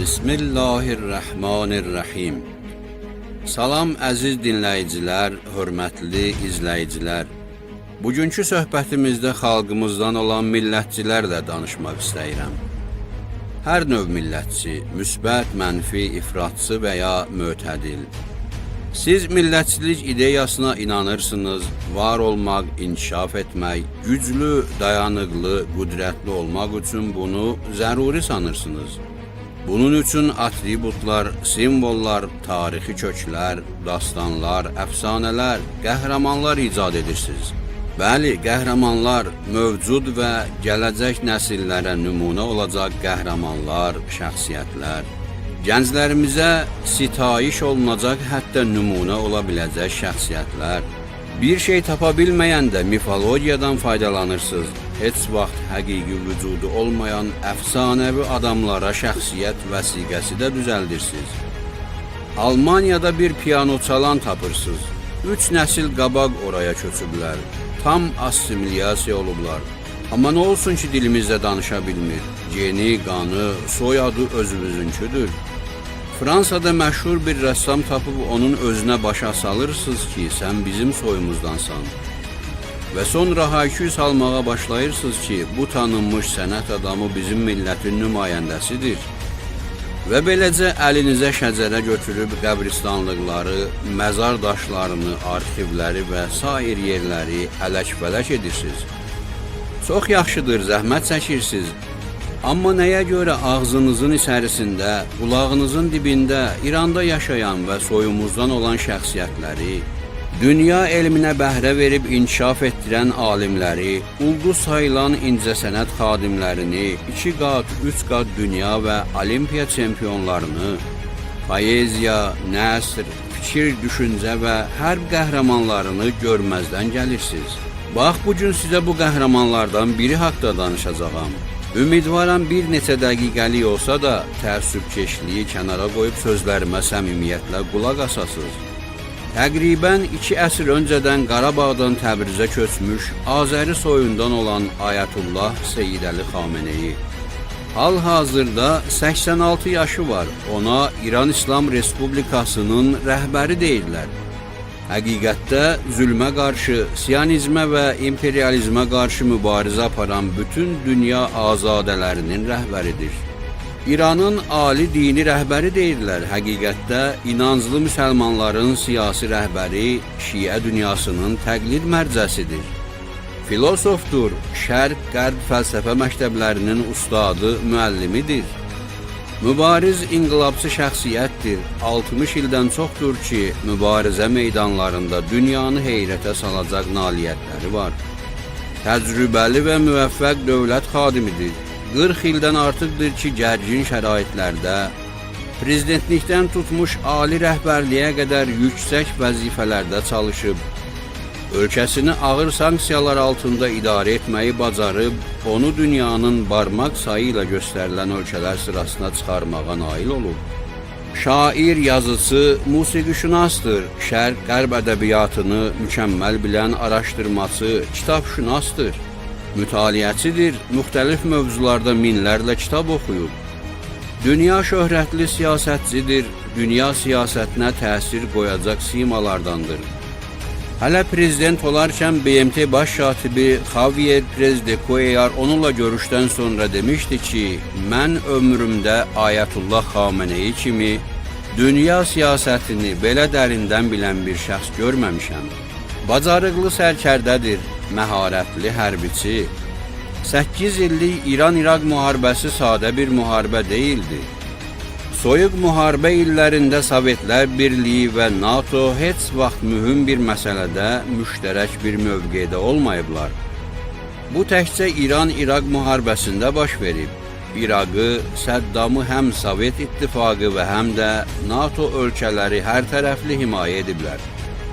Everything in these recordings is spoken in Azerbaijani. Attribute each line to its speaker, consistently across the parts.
Speaker 1: Bismillahirrahmanirrahim. Salam əziz dinləyicilər, hörmətli izləyicilər. Bugünkü söhbətimizdə xalqımızdan olan millətçilərlə danışmaq istəyirəm. Hər növ millətçi, müsbət, mənfi, ifratçı və ya mötədil. Siz millətçilik ideyasına inanırsınız, var olmaq, inkişaf etmək, güclü, dayanıqlı, qüdrətli olmaq üçün bunu zəruri sanırsınız. Bunun üçün atributlar, simvollar, tarixi köklər, dastanlar, əfsanələr, qəhrəmanlar icad edirsiniz. Bəli, qəhrəmanlar mövcud və gələcək nəsillərə nümunə olacaq qəhrəmanlar, şəxsiyyətlər. Gənclərimizə sitayiş olunacaq hətta nümunə ola biləcək şəxsiyyətlər. Bir şey tapa bilməyəndə mifologiyadan faydalanırsınız. Heç vaxt həqiqi vücudu olmayan əfsanəvi adamlara şəxsiyyət vəsiqəsi də düzəldirsiniz. Almaniyada bir piano çalan tapırsınız. 3 nəsil qabaq oraya köçüblər. Tam assimilyasiya olublar. Amma nə olsun ki dilimizdə danışa bilmir. Geni, qanı, soyadı özümüzünküdür. Fransada məşhur bir rəssam tapıb onun özünə başa salırsınız ki, sən bizim soyumuzdansan. Və sonra hayküy salmağa başlayırsınız ki, bu tanınmış sənət adamı bizim millətin nümayəndəsidir. Və beləcə əlinizə şəcərə götürüb qəbristanlıqları, məzar daşlarını, arxivləri və sair yerləri ələk-vələk edirsiniz. Çox yaxşıdır, zəhmət çəkirsiniz. Amma nəyə görə ağzınızın içərisində, qulağınızın dibində İranda yaşayan və soyumuzdan olan şəxsiyyətləri, dünya elminə bəhrə verib inkişaf etdirən alimləri, ulduz sayılan incəsənət xadimlərini, 2 qat, 3 qat dünya və olimpiya çempionlarını, poeziya, nəsr, fikir, düşüncə və hərb qəhrəmanlarını görməzdən gəlirsiniz. Bax, bu gün sizə bu qəhrəmanlardan biri haqda danışacağam. Ümidvaram bir neçə dəqiqəlik olsa da təəssübkeşliyi kənara qoyub sözlərimə səmimiyyətlə qulaq asasınız. Təqribən 2 əsr öncədən Qarabağdan Təbrizə köçmüş Azəri soyundan olan Ayətullah Seyid Əli Xameneyi. Hal-hazırda 86 yaşı var. Ona İran İslam Respublikasının rəhbəri deyirlər. Həqiqətdə zülmə qarşı, siyonizmə və imperializmə qarşı mübarizə aparan bütün dünya azadələrinin rəhbəridir. İranın ali dini rəhbəri deyirlər. Həqiqətdə inanclı müsəlmanların siyasi rəhbəri, şiə dünyasının təqlid mərcəsidir. Filosofdur, şərq-qərb fəlsəfə məktəblərinin ustadı, müəllimidir. Mübariz inqilabçı şəxsiyyətdir. 60 ildən çoxdur ki, mübarizə meydanlarında dünyanı heyrətə salacaq nailiyyətləri var. Təcrübəli və müvəffəq dövlət xadimidir. 40 ildən artıqdır ki, gərgin şəraitlərdə prezidentlikdən tutmuş ali rəhbərliyə qədər yüksək vəzifələrdə çalışıb. Ölkəsini ağır sanksiyalar altında idarə etməyi bacarıb, onu dünyanın barmaq sayı ilə göstərilən ölkələr sırasına çıxarmağa nail olub. Şair, yazıcı, musiqişünasdır, şərq-qərb ədəbiyyatını mükəmməl bilən araşdırmaçı, kitabşünasdır. Mütaliəçidir, müxtəlif mövzularda minlərlə kitab oxuyub. Dünya şöhrətli siyasətçidir, dünya siyasətinə təsir qoyacaq simalardandır. Hələ prezident olarkən BMT baş katibi Javier Perez de Cuellar onunla görüşdən sonra demişdi ki, mən ömrümdə Ayətullah Xameneyi kimi dünya siyasətini belə dərindən bilən bir şəxs görməmişəm. Bacarıqlı sərkərdədir, məharətli hərbiçi. 8 illik İran-İraq müharibəsi sadə bir müharibə deyildi. Soyuq müharibə illərində Sovetlər Birliyi və NATO heç vaxt mühüm bir məsələdə müştərək bir mövqedə olmayıblar. Bu təkcə İran-İraq müharibəsində baş verib. İraqı, Səddamı həm Sovet İttifaqı və həm də NATO ölkələri hər tərəfli himayə ediblər.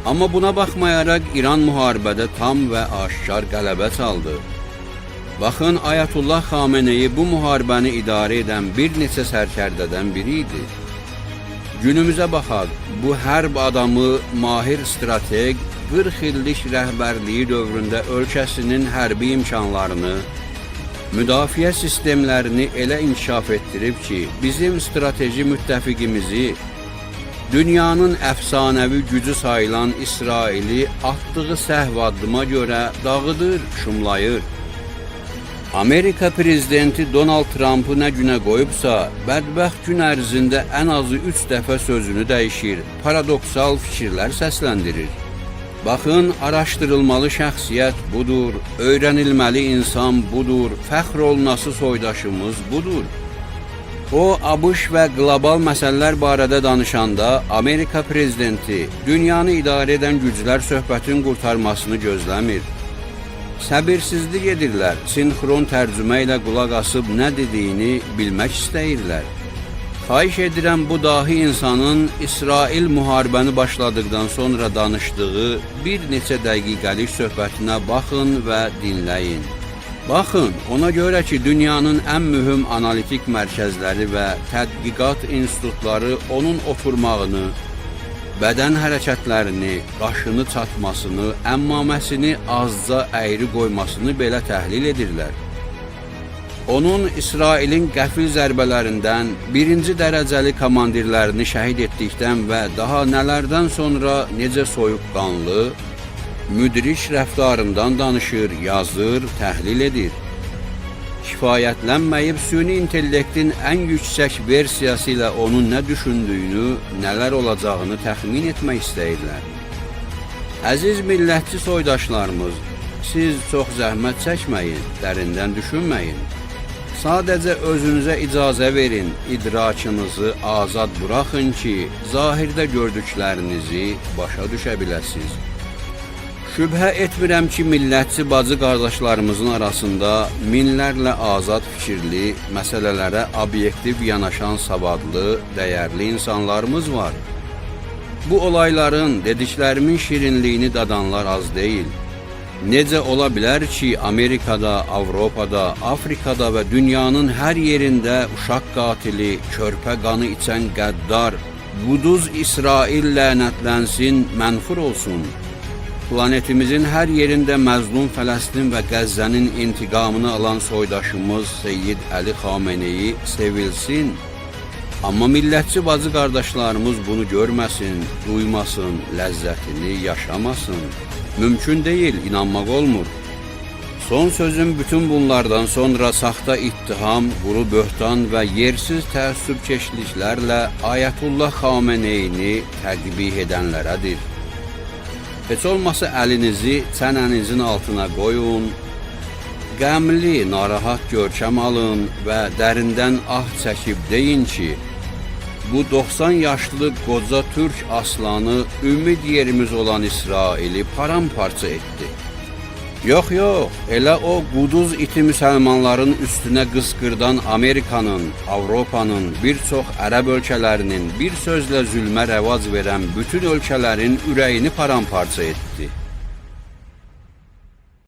Speaker 1: Amma buna baxmayaraq İran müharibədə tam və aşkar qələbə çaldı. Baxın, Ayətullah Xameneyi bu müharibəni idarə edən bir neçə sərkərdədən biri idi. Günümüzə baxaq, bu hərb adamı, mahir strateq, 40 illik rəhbərliyi dövründə ölkəsinin hərbi imkanlarını, Müdafiə sistemlərini elə inkişaf etdirib ki, bizim strateji müttəfiqimizi, dünyanın əfsanəvi gücü sayılan İsraili atdığı səhv addıma görə dağıdır, şumlayır. Amerika prezidenti Donald Trumpı nə günə qoyubsa, bədbəxt gün ərzində ən azı 3 dəfə sözünü dəyişir, paradoksal fikirlər səsləndirir. Baxın, araşdırılmalı şəxsiyyət budur, öyrənilməli insan budur, fəxr olunası soydaşımız budur. O, ABŞ və qlobal məsələlər barədə danışanda Amerika prezidenti dünyanı idarə edən güclər söhbətin qurtarmasını gözləmir. Səbirsizlik edirlər, sinxron tərcümə ilə qulaq asıb nə dediyini bilmək istəyirlər. Xahiş edirəm bu dahi insanın İsrail müharibəni başladıqdan sonra danışdığı bir neçə dəqiqəlik söhbətinə baxın və dinləyin. Baxın, ona görə ki, dünyanın ən mühüm analitik mərkəzləri və tədqiqat institutları onun oturmağını, bədən hərəkətlərini, qaşını çatmasını, əmmaməsini azca əyri qoymasını belə təhlil edirlər. Onun İsrailin qəfil zərbələrindən, birinci dərəcəli komandirlərini şəhid etdikdən və daha nələrdən sonra necə soyuqqanlı, müdrik rəftarından danışır, yazır, təhlil edir. Kifayətlənməyib süni intellektin ən yüksək versiyası ilə onun nə düşündüyünü, nələr olacağını təxmin etmək istəyirlər. Əziz millətçi soydaşlarımız, siz çox zəhmət çəkməyin, dərindən düşünməyin. Sadəcə özünüzə icazə verin, idrakınızı azad buraxın ki, zahirdə gördüklərinizi başa düşə biləsiniz. Şübhə etmirəm ki, millətçi bacı qardaşlarımızın arasında minlərlə azad fikirli, məsələlərə obyektiv yanaşan savadlı, dəyərli insanlarımız var. Bu olayların, dediklərimin şirinliyini dadanlar az deyil. Necə ola bilər ki, Amerikada, Avropada, Afrikada və dünyanın hər yerində uşaq qatili, körpə qanı içən qəddar, quduz İsrail lənətlənsin, mənfur olsun. Planetimizin hər yerində məzlum Fələstin və Qəzzənin intiqamını alan soydaşımız Seyyid Əli Xameneyi sevilsin. Amma millətçi bacı qardaşlarımız bunu görməsin, duymasın, ləzzətini yaşamasın. Mümkün deyil, inanmaq olmur. Son sözüm bütün bunlardan sonra saxta ittiham, quru böhtan və yersiz təəssübkeşliklərlə Ayətullah Xameneyini təqbih edənlərədir. Heç olmasa əlinizi çənənizin altına qoyun, qəmli, narahat görkəm alın və dərindən ah çəkib deyin ki, bu 90 yaşlı qoca türk aslanı ümid yerimiz olan İsraili paramparça etdi. Yox, yox, elə o quduz iti müsəlmanların üstünə qısqırdan Amerikanın, Avropanın, bir çox ərəb ölkələrinin, bir sözlə zülmə rəvac verən bütün ölkələrin ürəyini paramparça etdi.